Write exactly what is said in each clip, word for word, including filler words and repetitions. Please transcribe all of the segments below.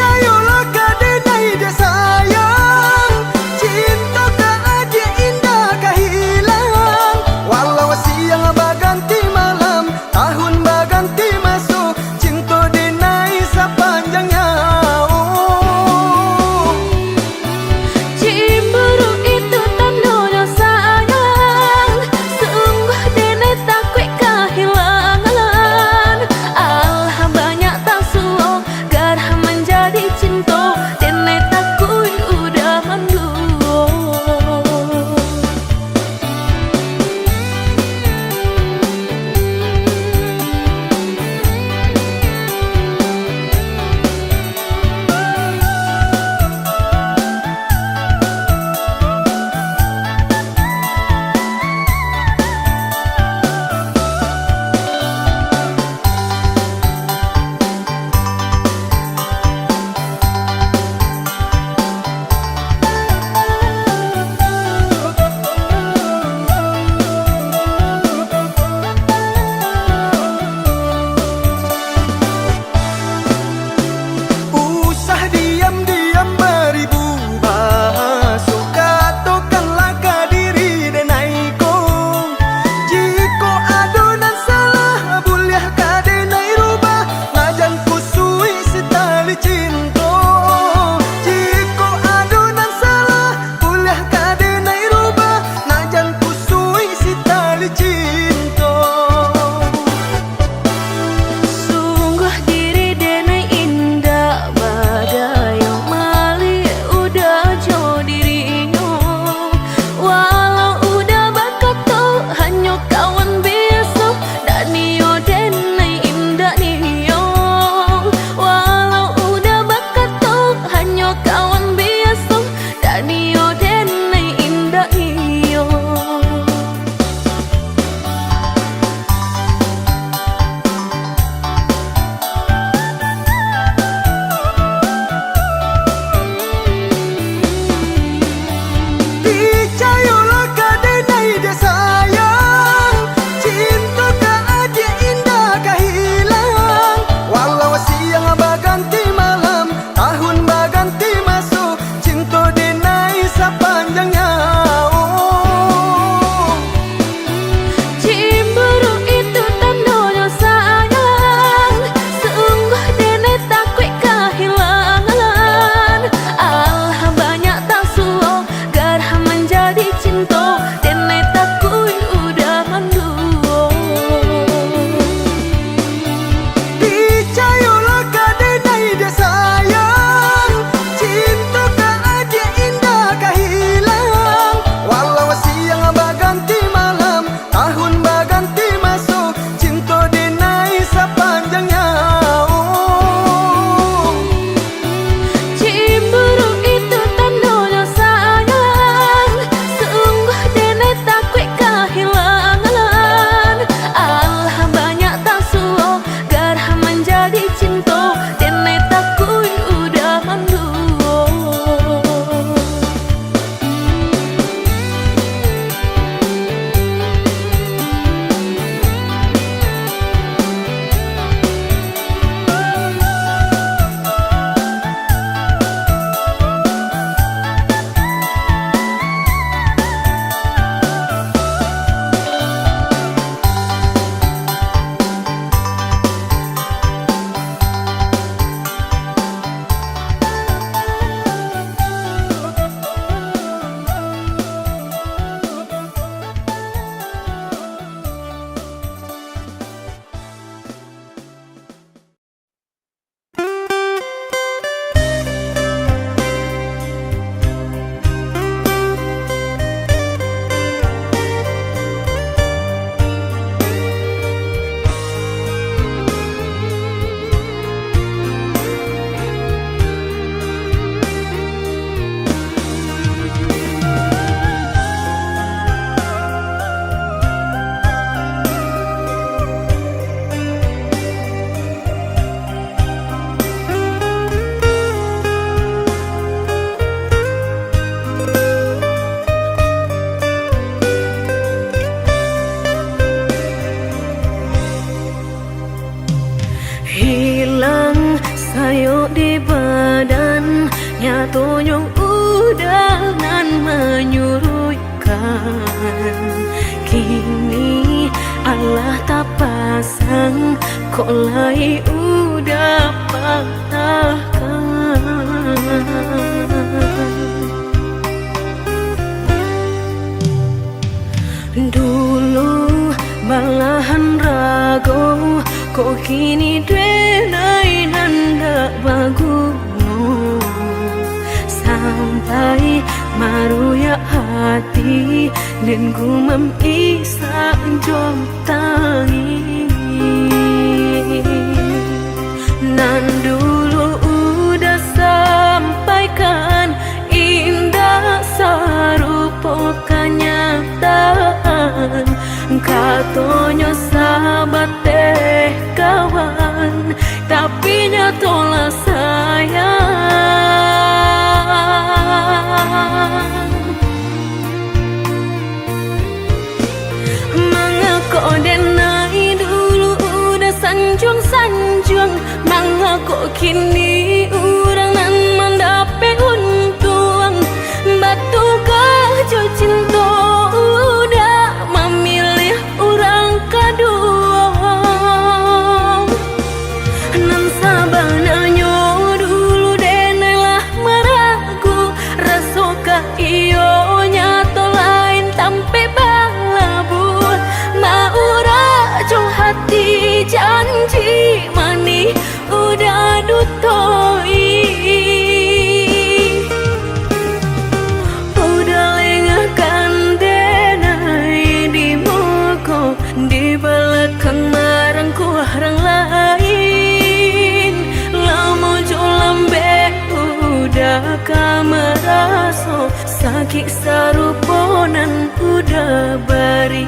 Ayolah ka denai dek sayang, cinto ka agiah indak ka hilang. Walau siang baganti malam, tahun baganti masuak, cinto denai sapanjang nyawa. Cemburu itu tandonyo sayang, sungguah denai takuik kahilangan. Alah banyak tasuo, garah manjadi cinto Katonyo uda nan manyuruikkan, kini alah tapasang, kok lai uda patahkan. Dulu balahan rago, kok kini denai nan dak baguno. Sampai maruyak hati, den gumam isak jo tangis. Nan dulu uda sampaikan, indak sarupo kanyataan. Katonyo sabateh kawan, tapi nyatolah sayang. Mangako denai dulu uda sanjuang-sanjuang? Mangako kini urang nan mandapek untuang? Batugah jo cinto uda mamiliah urang kaduo. Nan sabananyo dulu denai lah maragu, rasokah iyo nyato lain tampek balabuah? Maurak jo hati janji manih uda dutoi. Uda lengahkan denai di muko, di balakang marangkuah rang lain. Lamo jo lambek uda ka maraso, sakik sarupo nan uda bari.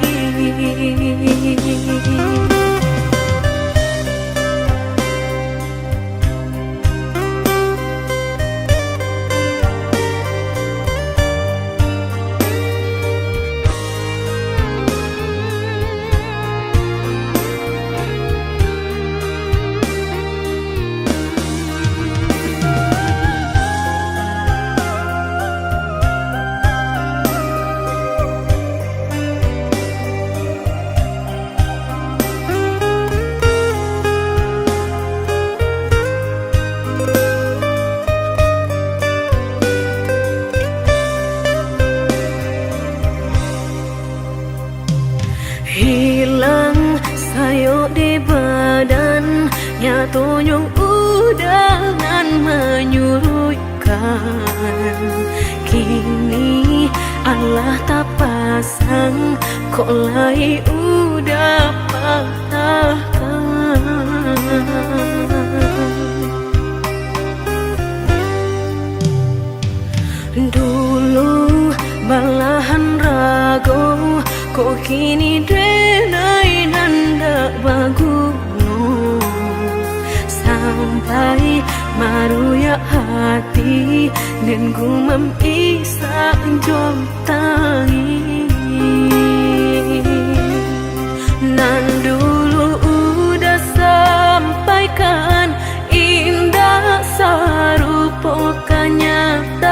Hilang sayok di badan, nyatonyo uda nan manyuruikkan. Kini alah tapas- sang, kok lai uda patahkan. Dulu balahan rago, kok kini denai nan dak baguno. Sampai maruyak hati, den gumam isak jo tangih. Nan dulu uda sampaikan, indak sarupo kanyataan.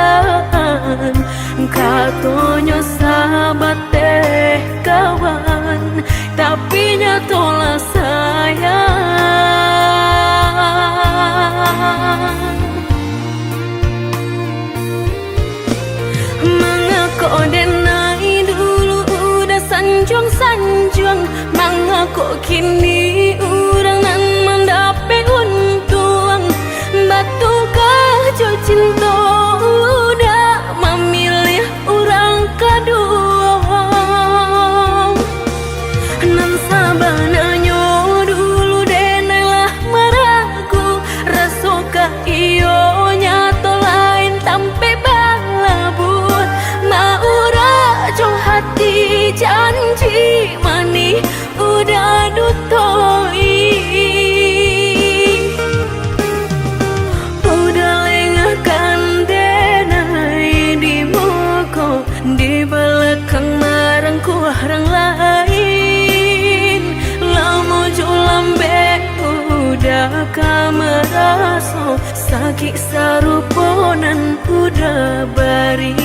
Katonyo sabateh kawan, tapi nyatolah sayang. Mangako denai dulu uda sanjuang-sanjuang? Mangako kini urang nan mandapek untuang? Batugah jo cinto uda mamiliah urang kaduo. Nan sabananyo dulu denai lah maragu, rasokah iyo nyato lain tampek balabuah? Maurak jo hati janji manih uda dutoi. Uda lengahkan denai di muko, di balakang marangkuah rang lain. Lamo jo lambek uda ka maraso, sakik sarupo nan udah bari.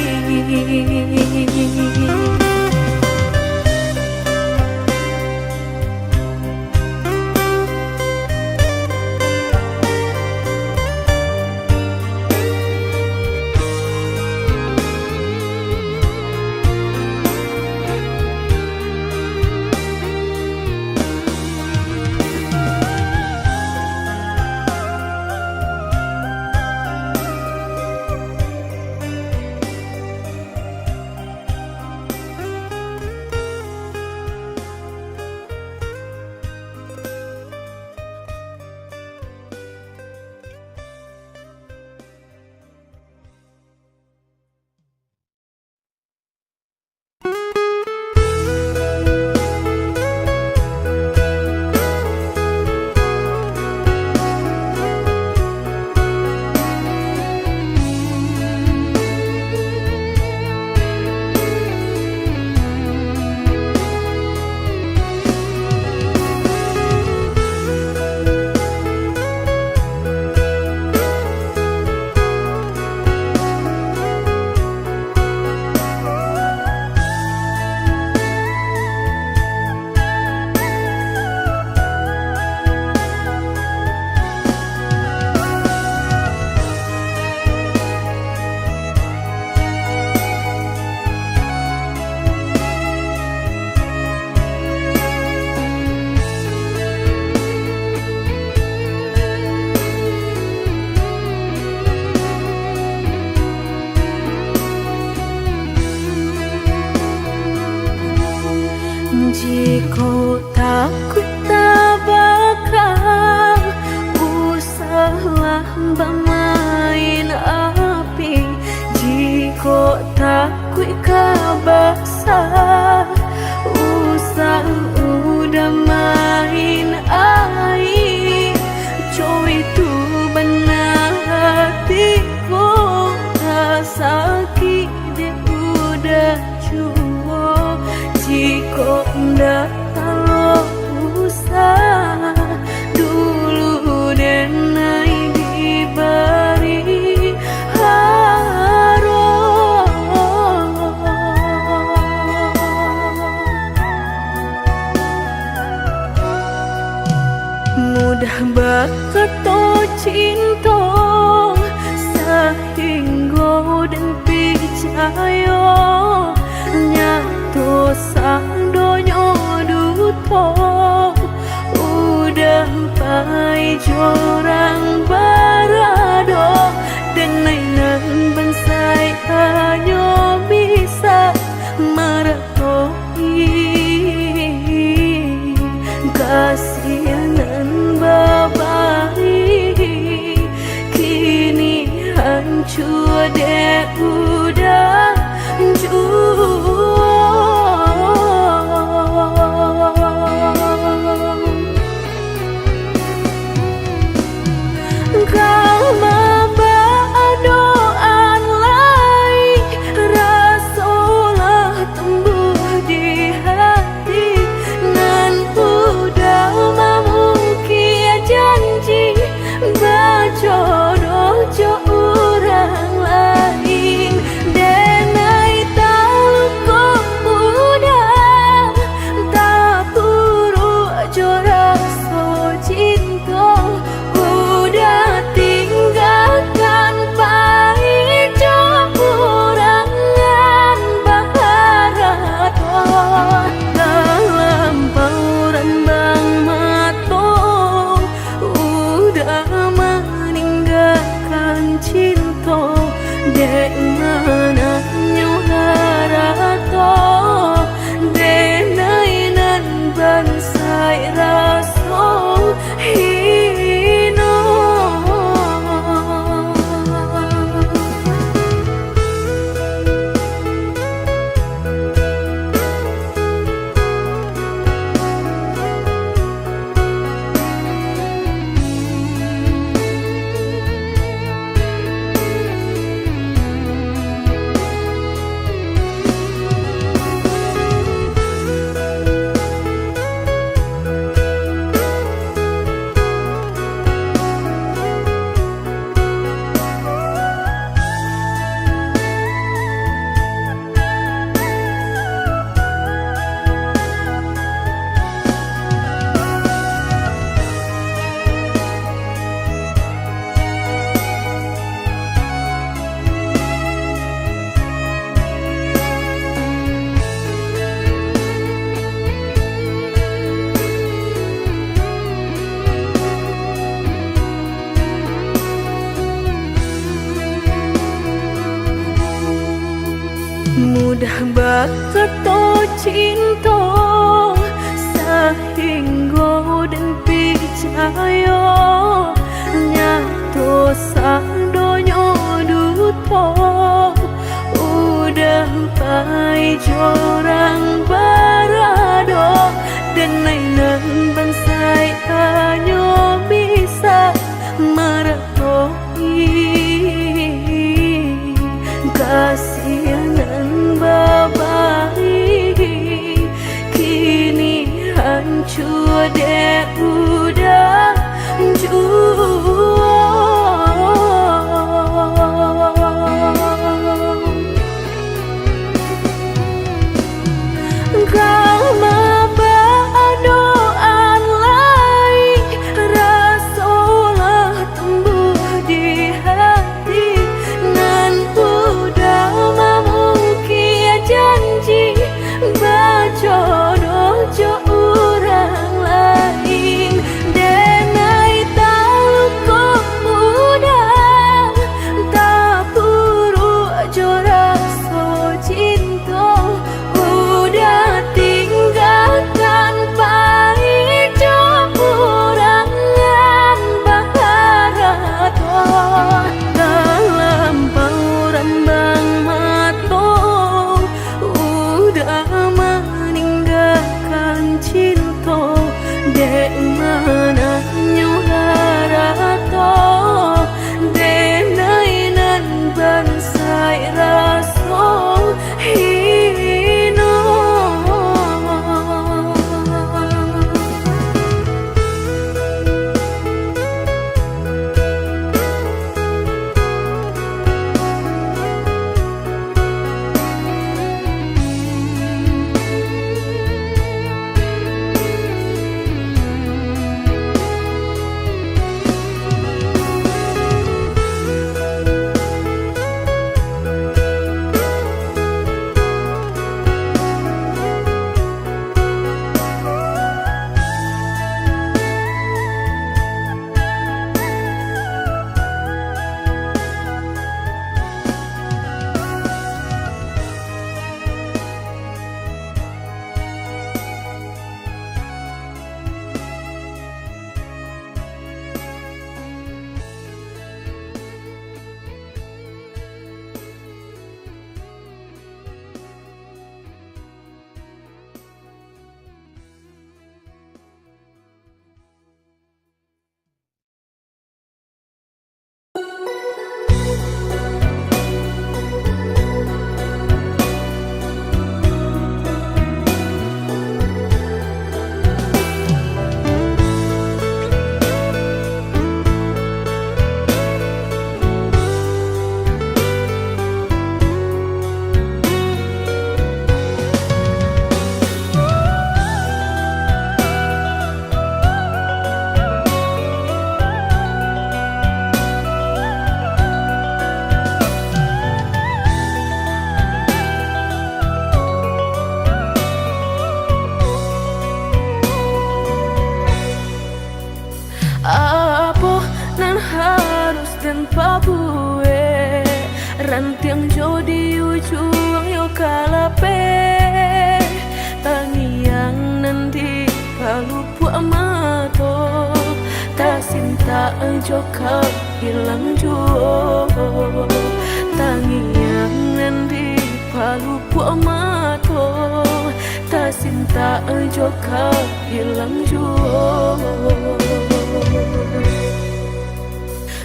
Jikok takuik tabaka, usahlah bamain api. Jikok takuik ka basa, usah udah main aia. Cowok itu bana hati ko, ka sakik dek udah juo. Jikok ndak talok usah, dulu denai dibari haro. Mudah bakato cinto, sahinggo den picayo. Nyato sadonyo duto, udah pai jorang barado. Denai nan bansaik hanyo bisa mara- kasih nan babari, kini hancua dek udah juo. Ka mabadoan lai, raso lah tumbuah di hati, nan udah mamukik janji, bajodoh jo urang lain. Denai taluko udah, tapuruak jo raso cinto, udah tinggakan pai jo urang nan baharato. Talampau rambang mato, udah maninggakan cinto, dek mananyo harato, denai nan bansaik raso hino. Mudah bakato cinto, sahinggo den picayo, nyato sadonyo duto. Udah pai jo urang barado, denai nan bansaik hanyo bisa marato. Kasih nan babari, kini hancua dek udan juo. Ka mabadoan lai, raso lah tumbuah di hati, nan udah mamukik janji, bajodoh jo urang lain. Denai taluko mudah, tapuruak jo raso cinto, udah tinggakan pai jo urang nan baharato. Talampau rambang mato, udah maninggakan cinto, dek mananyo harato, denai nan bansaik raso hino. Apo nan harus den pabuek? Rantiang jo di ujuang yo ka lapeh, tangiang nan di palupuak mato, tasintak jo ka ilang juo. Tangiang nan di palupuak mato, tasintak jo ka ilang juo.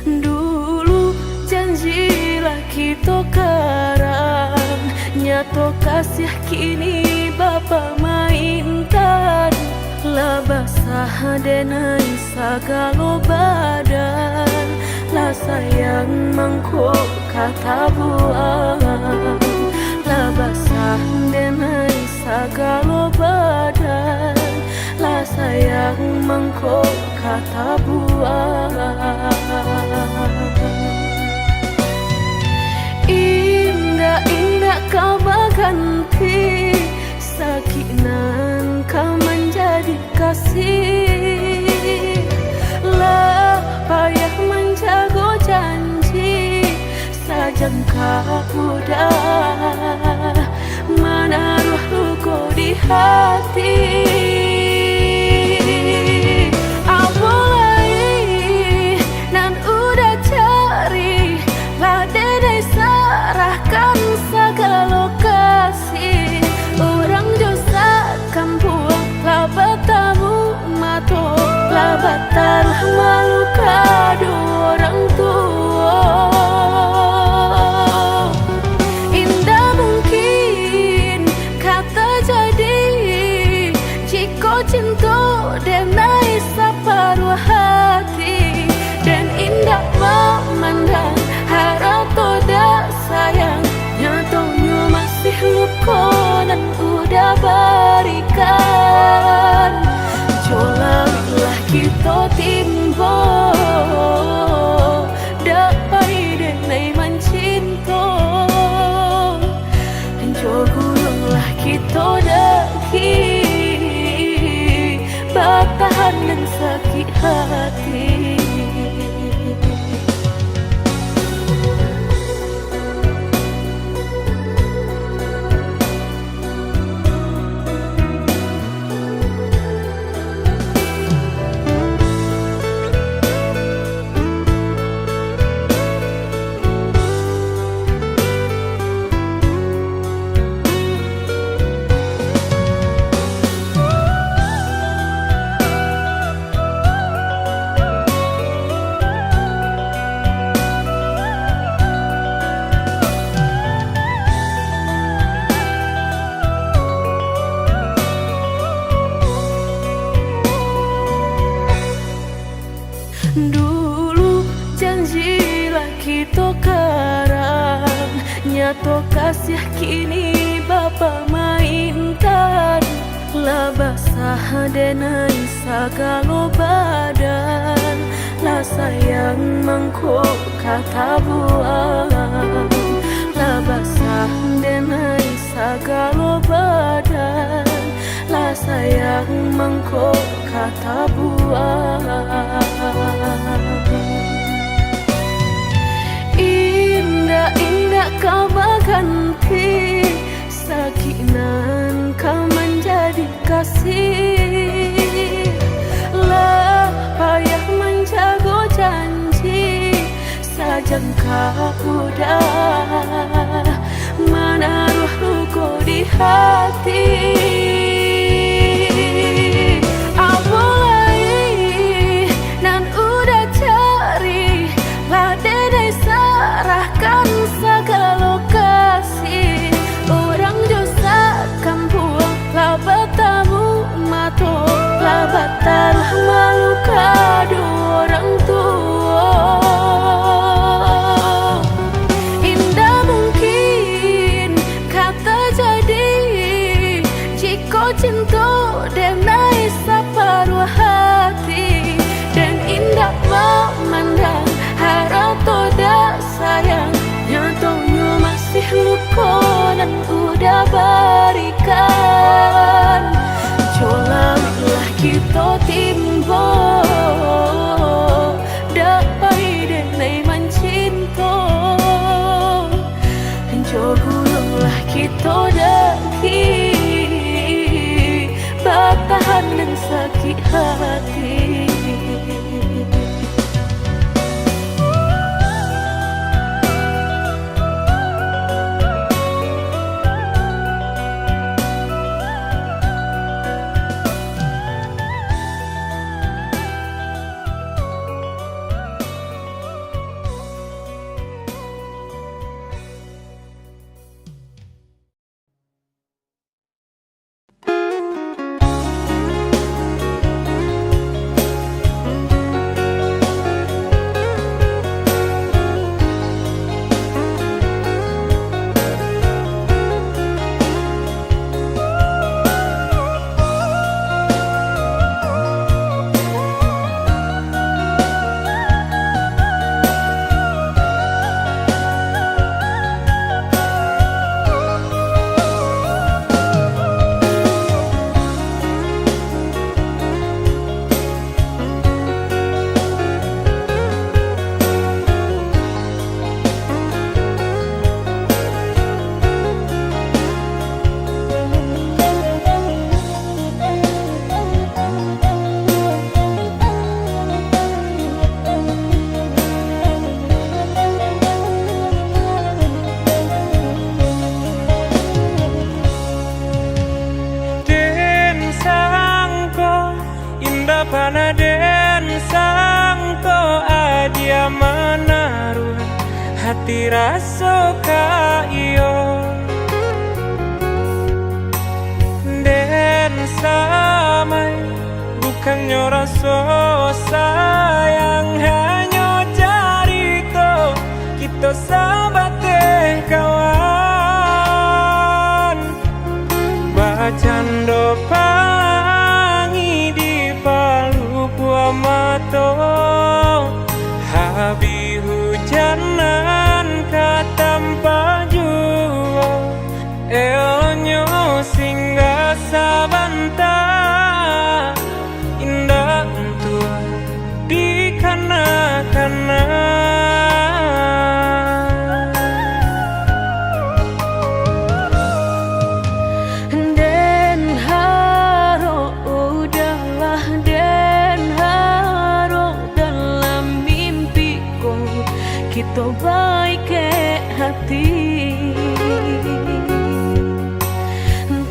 Dulu janji lah kito karang, nyato kasiah kini bapamaintan. Lah basah denai sagalo badan, lah sayang mangko ka tabuang. Lah basah denai sagalo badan, lah sayang mangko ka tabuang. Indak-indak ka baganti, sakik nan ka manjadi kasih. Lah payah manjago janji, sajangka udah hati. Apo lai nan Uda cari, lah denai sarahkan sagalo kasih. Urang jo sakampuang lah batamu mato, lah bataruah malu ka duo urang tuo. Indak mungkin ka tajadi, jikok cinto denai saparuah hati. Den indak mamandang harato dak sayang, nyatonyo masih luko nan Uda barikan. Jo larilah kito timbo, dak pai denai mancinto. Jo gulunglah kito daki, batahan nan sakik hati. Dulu janji lah kito karang, nyato kasiah kini bapamaintan. Lah basah denai sagalo badan, lah sayang mangko ka tabuang. Lah basah denai sagalo badan, lah sayang mangko ka tabuang. Indak-indak ka baganti, sakik nan ka manjadi kasih. Lah payah manjago janji, sajangka Uda manaruah luko di hati. Apo lai nan Uda cari, lah denai sarahkan sagalo kasih. Urang jo sakampuang lah batamu mato, lah bataruah malu ka duo urang tuo. Indak mungkin ka tajadi, jikok cinto denai saparuah hati. Den indak mamandang harato dak sayang, nyatonyo masih luko nan Uda barikan. Jo larilah kito timbo, dak pai denai mancinto. Jo gulunglah kito daki, batahan nan sakik hati. Raso ka iyo den samai, bukannyo raso sayang, hanyo carito kito sabateh kawan. Bacando palangi di palukuah mato, habih hujan nan ka tampak juo. Eloknyo singgah sabanta, indak untuak dikana-kana. Den harok, udahlah, den harok, dalam mimpi ko kito baikek hati.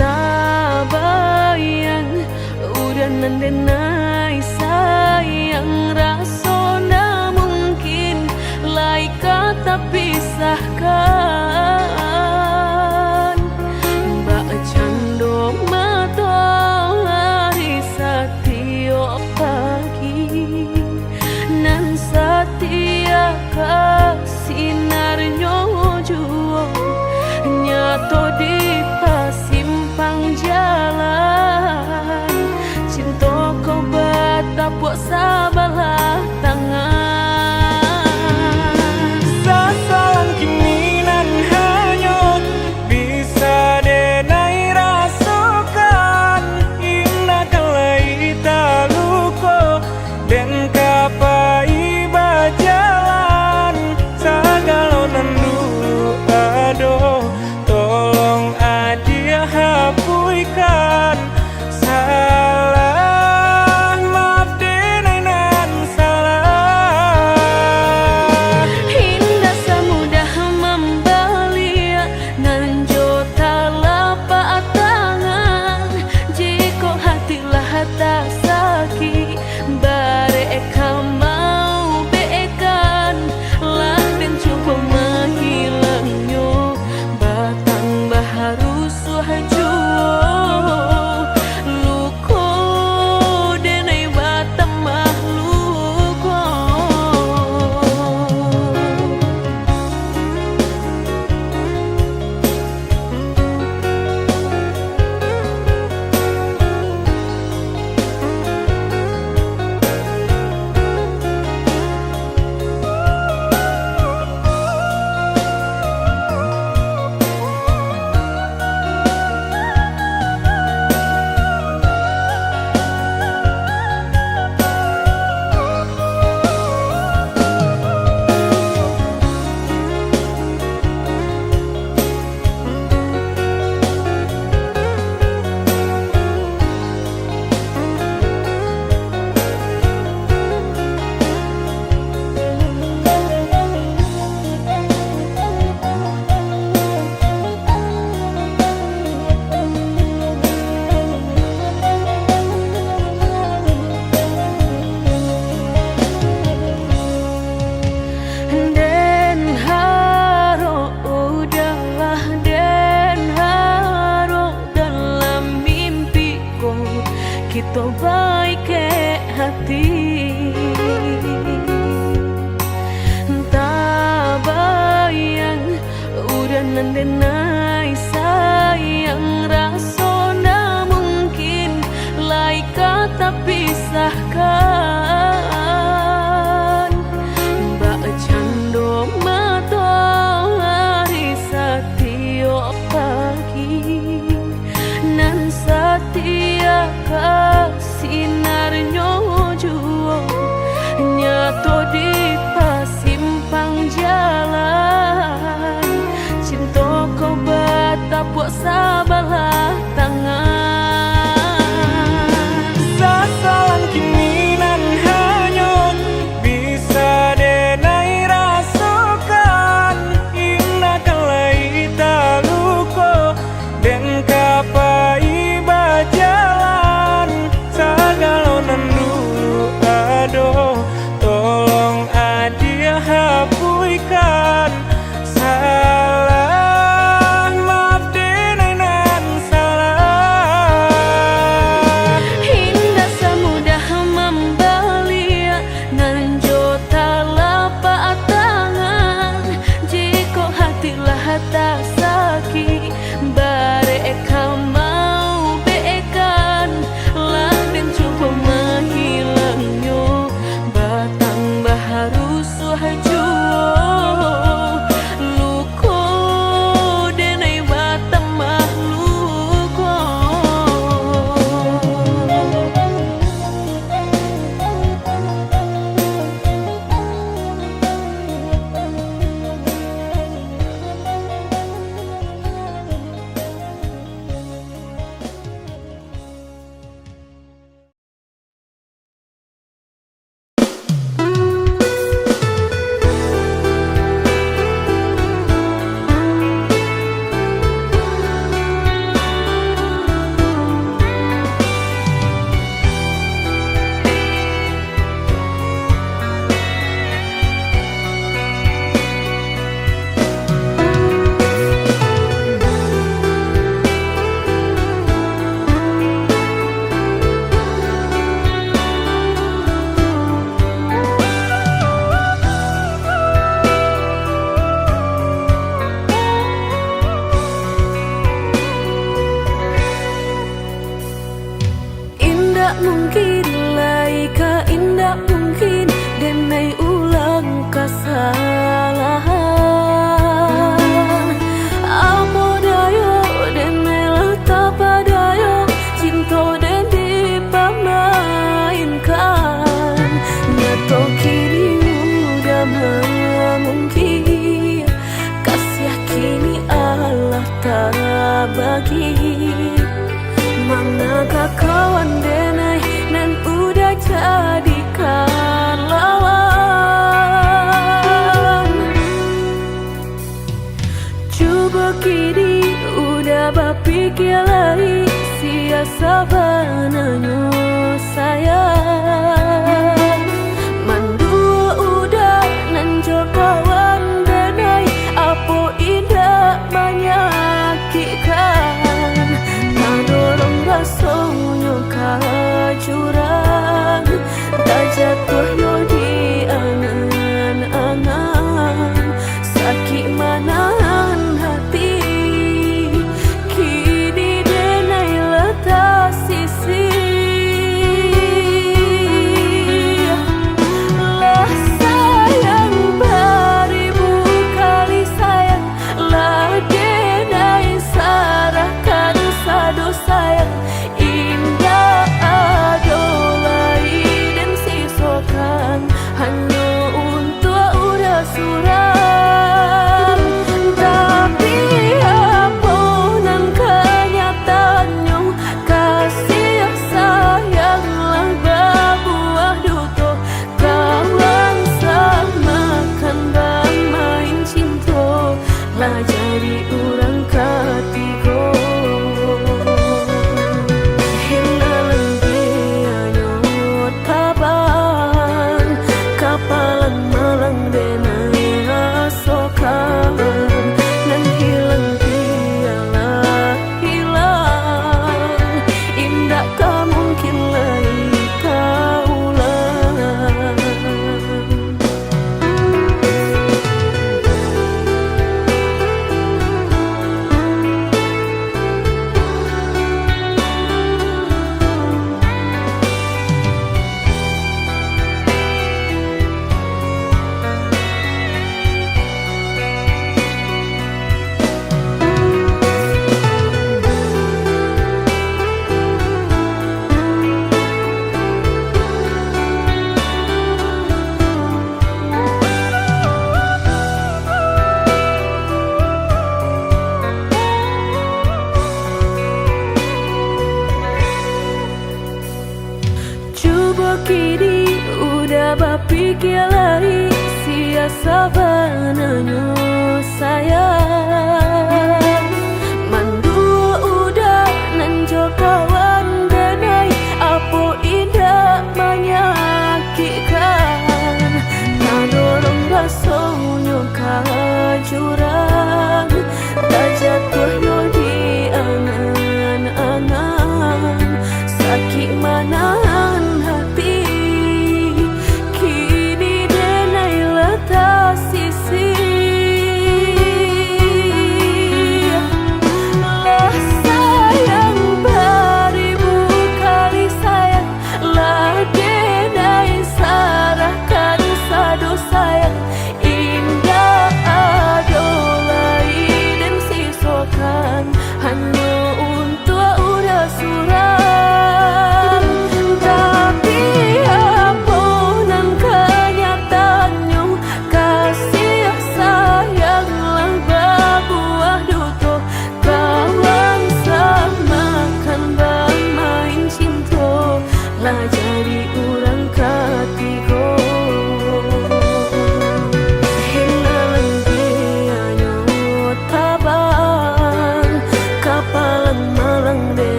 Tabayang, udah nan denai sayang, raso ndak mungkin lai ka tapisahkan. Bacando matoari satiok pagi, nan satia ka sinarnyo juo, nyato di pasimpang jalan, cinto ko batapuak sabalah tangan. Sasalang kini nan hanyo bisa denai rasokan, indak ka lai taluko den ka pai bajalan. Sagalo nan dulu ado, tolong adiak hapuihkan. Salah maaf denai Tasakik, barek ka maubekan, lah den cubo mahilangnyo, batambah rusuah juo, luko denai batambah luko. Indak mungkin lai ka, indak mungkin denai ulang kasalahan. Apo dayo denai lah tapadayo, cinto den dipamainkan. Nyato kini udah mamungkir, kasiah kini alah tabagi. Manakah kawan denai nan udah jadikan lawan? Cubo kini udah bapikia lai, sia sabananyo sayang. Manduo udah nan jo kawan denai, apo indak manyakikkan? Tadorong rasonyo ka jurang, tajatuah yo di angan-angan. Sakik manahan hati, kini denai lah tasisih. Lah sayang baribu kali sayang, lah denai sarahkan sado sayang. Indak ado lai den sisokan, hanyo untuak urang surang. Tapi, apo nan kanyataannyo, kasiah sayang lah babuah duto. Kawan samakan bamain cinto, lah jadi urang katigo. Hinalan bianyo tabang, kapalan malang denai rasokan. Nan hilang bialah hilang, indak ka mungkin lai ka ulang. Cubo kini udah bapikia lai, sia sabananyo sayang. Manduo udah nan jo kawan denai, apo indak manyakikkan. Tadorong rasonyo ka jurang, tajatuah yo di angan-angan. Sakik manahan hati, kini denai lah tasisih.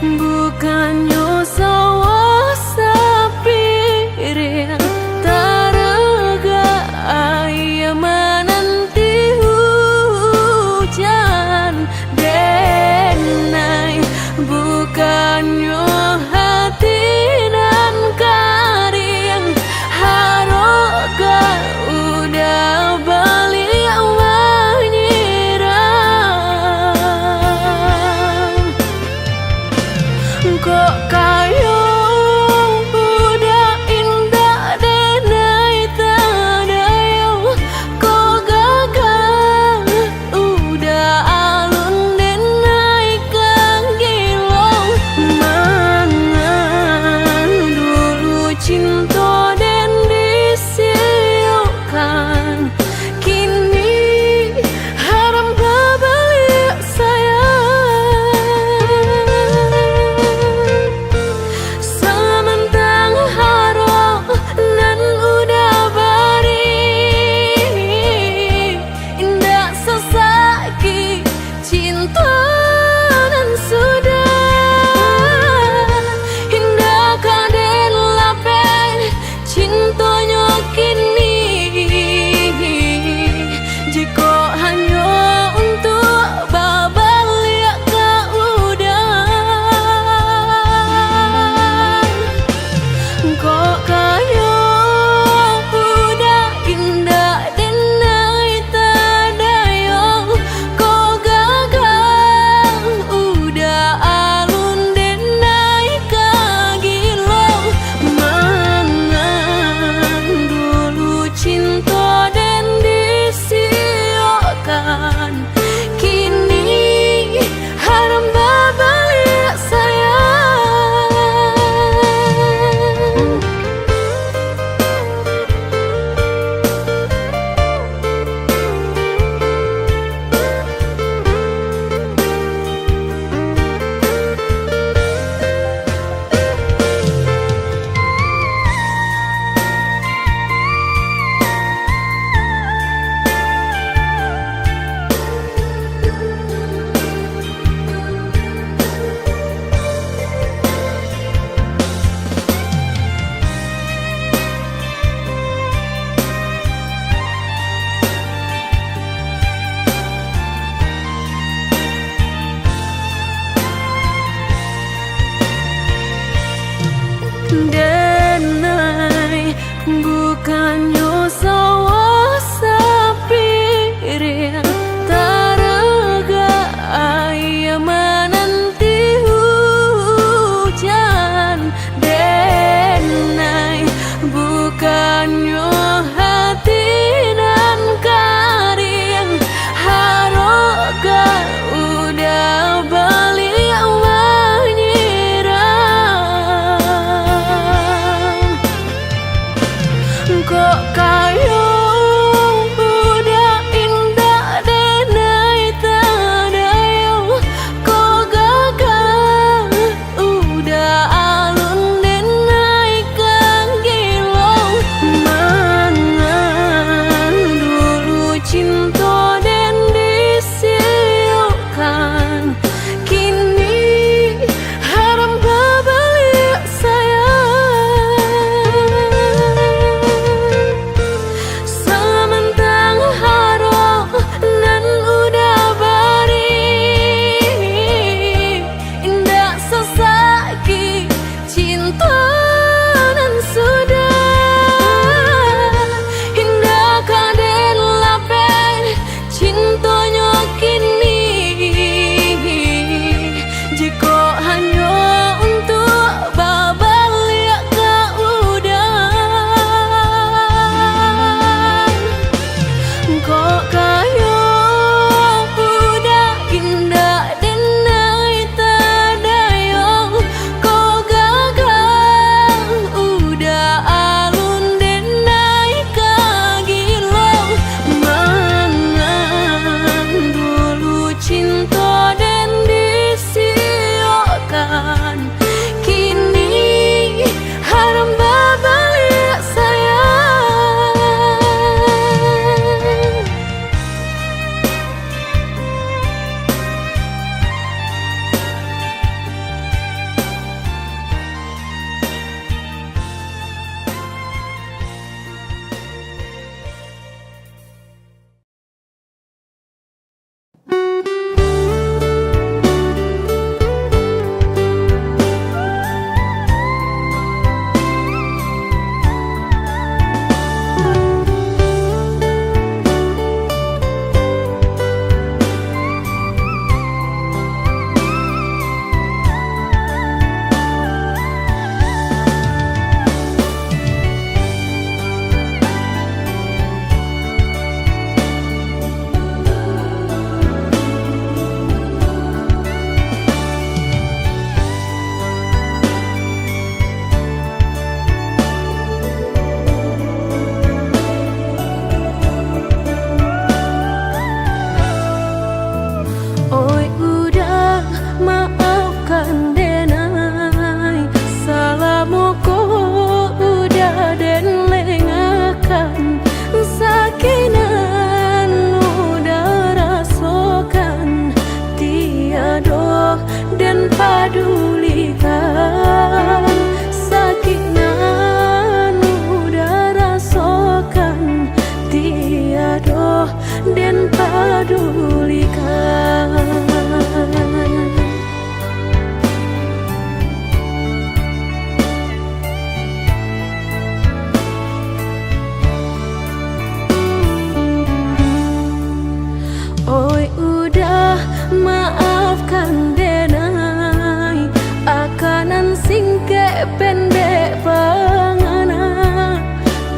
Bukannyo sawah sapiring, taragak aia mananti hujan, denai. Bukannyo hati nan kariang, harok ka uda baliak manyirang. Kok kayo uda indak denai tadayo, kok gagah uda alun denai ka gilo. Mangan dulu cinto den disiokkan, kini haram babaliak sayang. Samantang harok nan uda bari, indak sasakik cinto nan sudah. Indak ka den lapeh cintonyo kini, jikok hanyo untuak babaliak ka uda. Kok kayo uda indak denai tadayo, kok gagah padulikan, sakik nan Uda rasokan, tiado den padulikan. Oi Uda, maafkan den ai, aka nan singkek pendek pangana.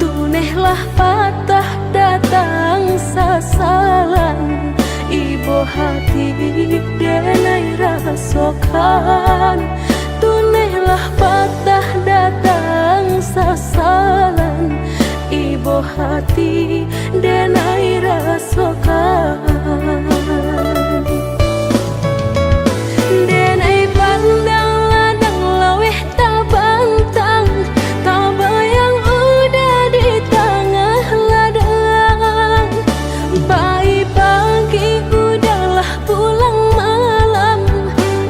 Tuneh lah patah datang sasalan, ibo hati den ai rasokan. Tuneh lah patah datang sasalan, ibo hati den ai rasokan. Den ai pandang ladang laweh tabantang, tabayang Uda di tangah ladang. Pai pagi Uda lah pulang malam,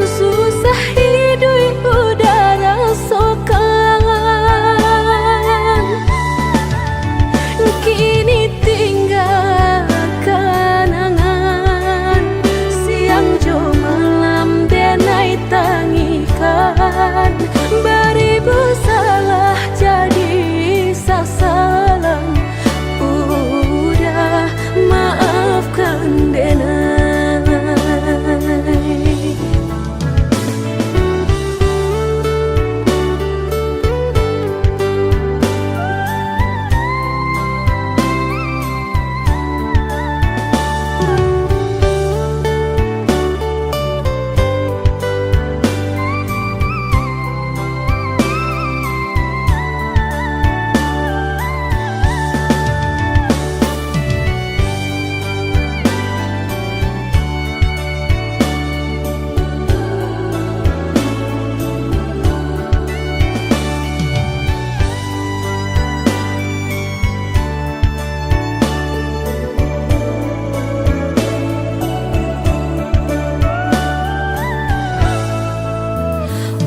susah iduik Uda rasokan. Kini tingga kanangan, siang jo malam den ai tangikan. Baribu salah jadi sasalan, Uda maafkan den ai.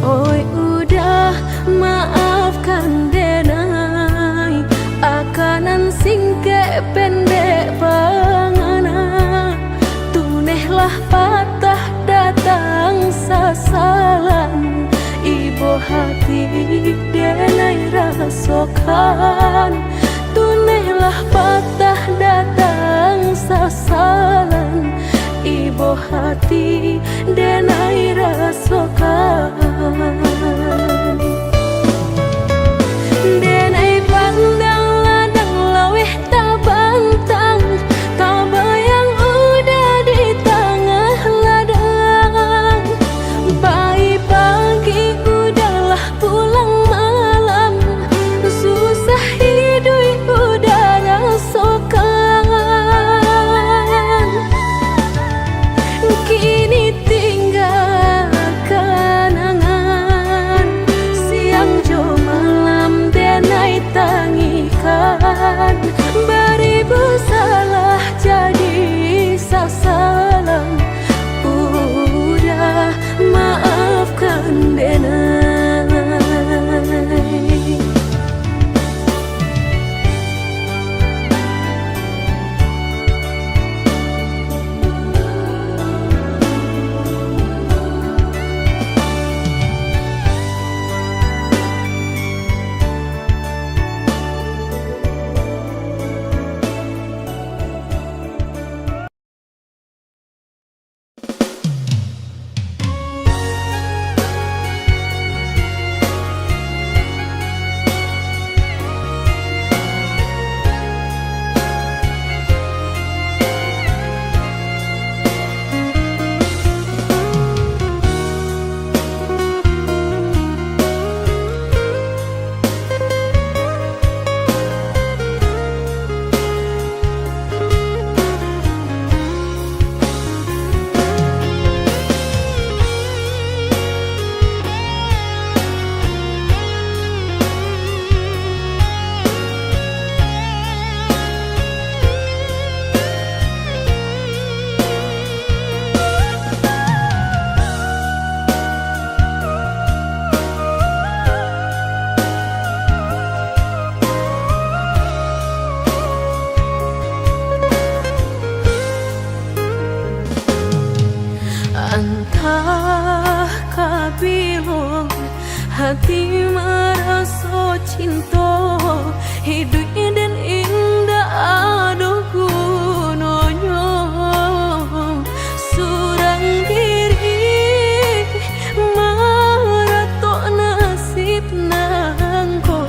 Oi Uda, maafkan den ai, aka nan singkek pendek pangana. Tuneh lah patah datang sasalan, ibo hati den ai rasokan. Tuneh lah patah datang sasalan, ibo hati den ai rasokan. Den ai pandang ladang laweh tabantang, tabayang Uda di tangah ladang. Pai pagi Uda lah pulang malam, susah Tah ka bilo hati maraso cinto, iduik den indak ado gunonyo. Surang diri maratok nasib nangko,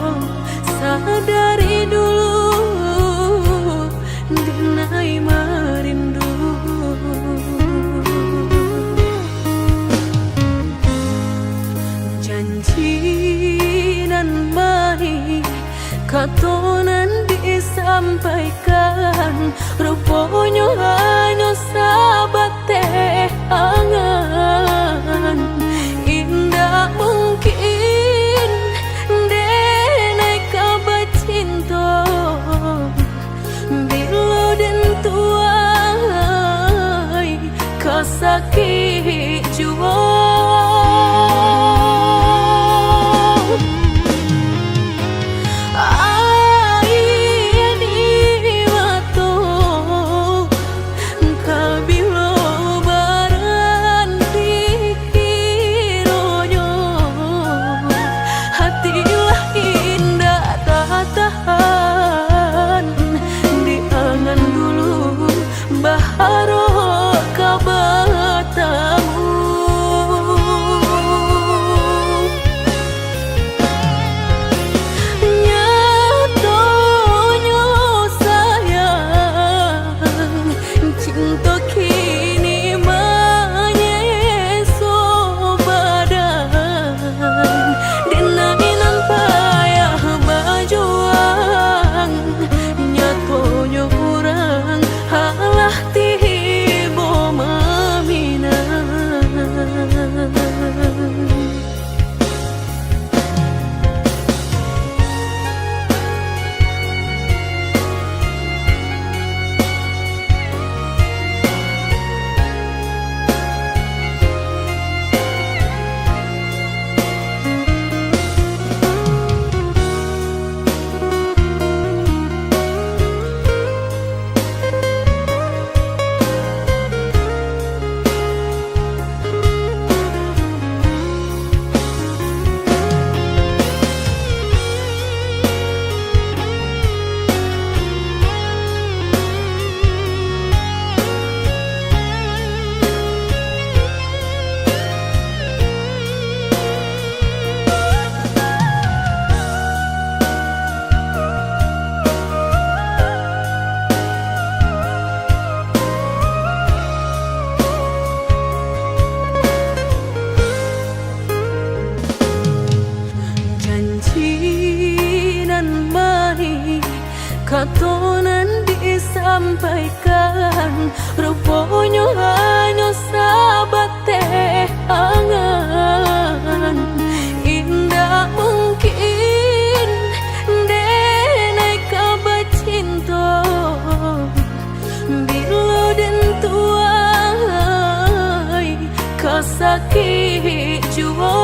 sadari dulu dinai marindu. Janji nan manih, kato nan disampaikan, ruponyo hanyo sabateh angan. Indak mungkin denai ka bacinto, bilo den tuai ka sakik juo. Aia di mato ka bilo baranti kironyo, hati lah indak tatahan di angan dulu, baharok ka batamu. Nyatonyo sayang, cinto kini manyeso badan. Denai nan payah bajuang, nyatonyo urang alah tibo maminang. Janji nan manih, kato nan disampaikan, ruponyo hanyo sabateh angan. Indak mungkin denai ka bacinto, bilo den tuai ka sakik juo.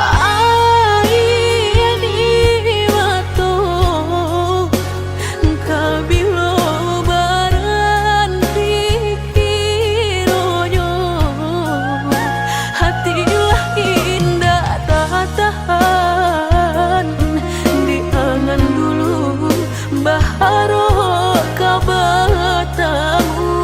Aia di mato ka bilo baranti kironyo, hati lah indak tatahan di angan dulu, baharok ka batamu.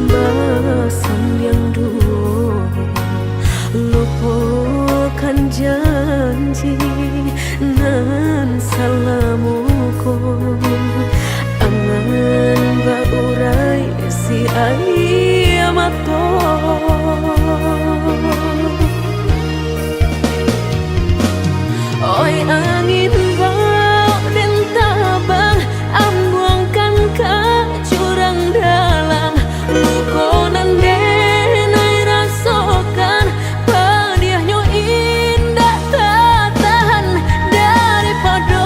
Basandiang duo, lupokan janji nan salamo ko. Angan baurai si aia mato. Oi angin, baok den tabang, ambuangkan ka jurang dalam. Luko nan den ai rasokan, padiahnyo indak tatahan. Daripado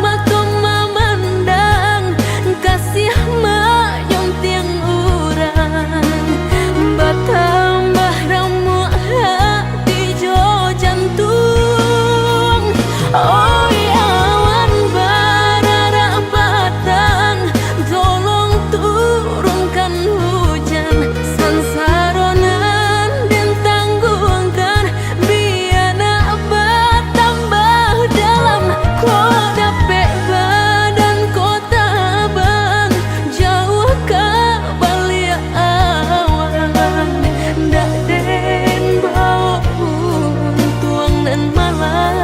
mato mamandang, kasiah manyuntiang urang, batambah ramuak hati jo jantuang. Oi awan bararak batang, tolong turunkan hujan. Sansaro nan den tangguangkan, bia nak batambah dalam. Kok dapek badan ko tabang, jauah ka baliak awan, ndak den baok untuang nan malang.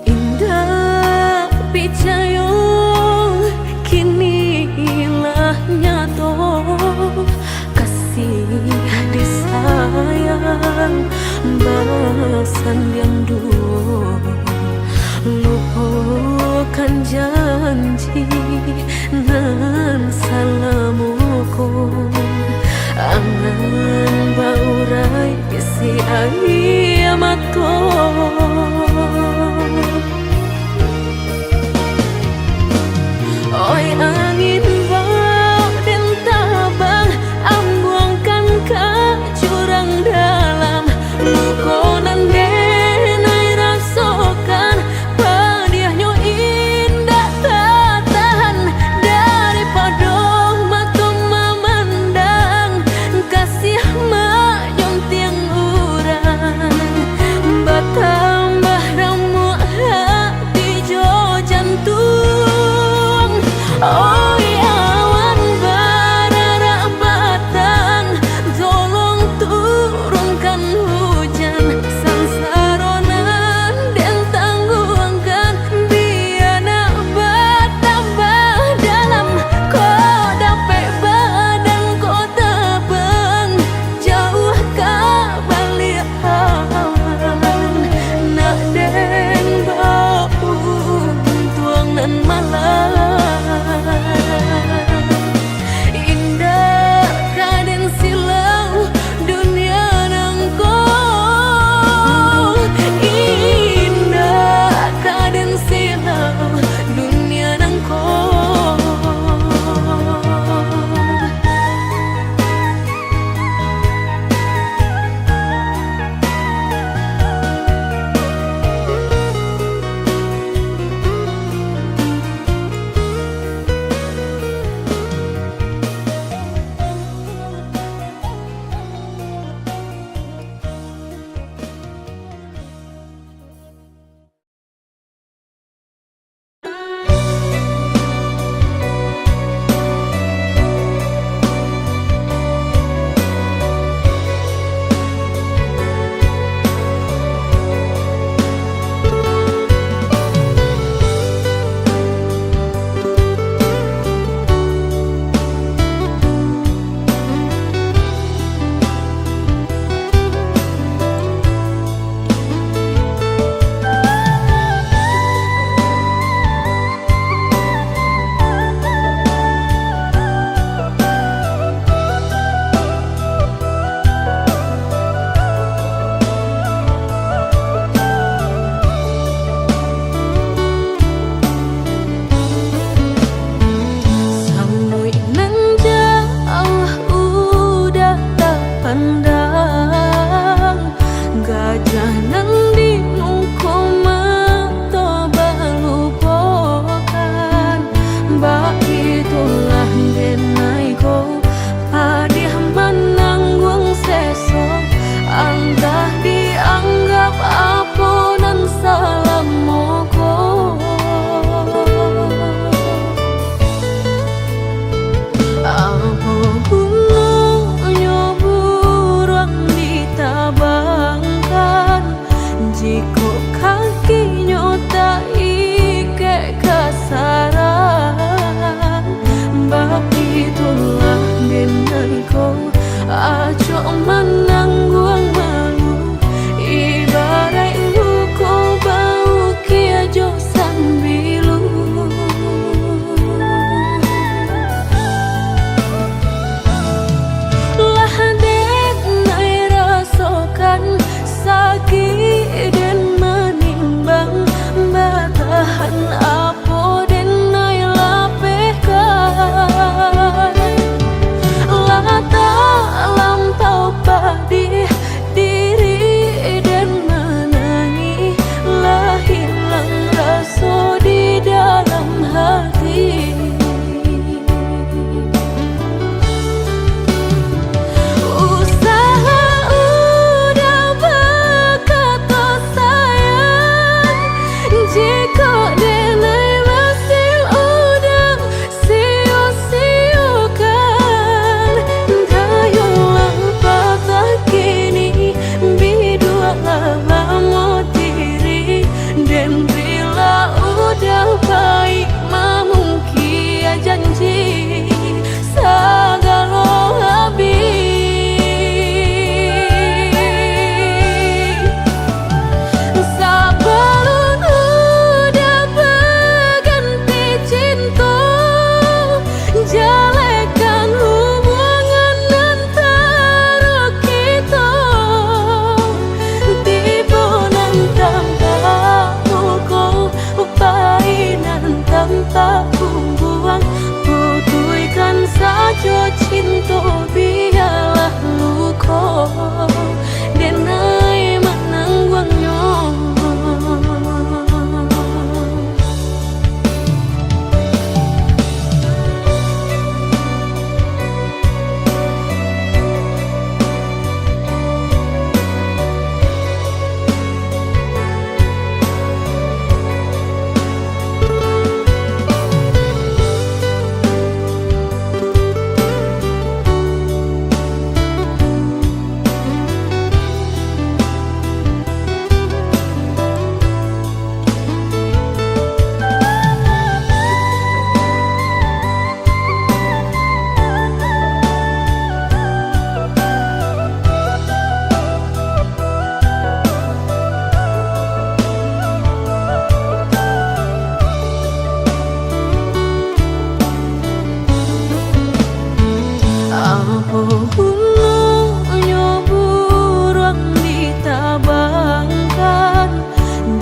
Indak picayo, kini lah nyato, kasih disayang basandiang duo, lupokan janji nan salamo ko. Angan baurai si aia mato. Oi angin, baok den tabang, ambuangkan ka jurang dalam. Luko nan den ai raso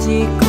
Di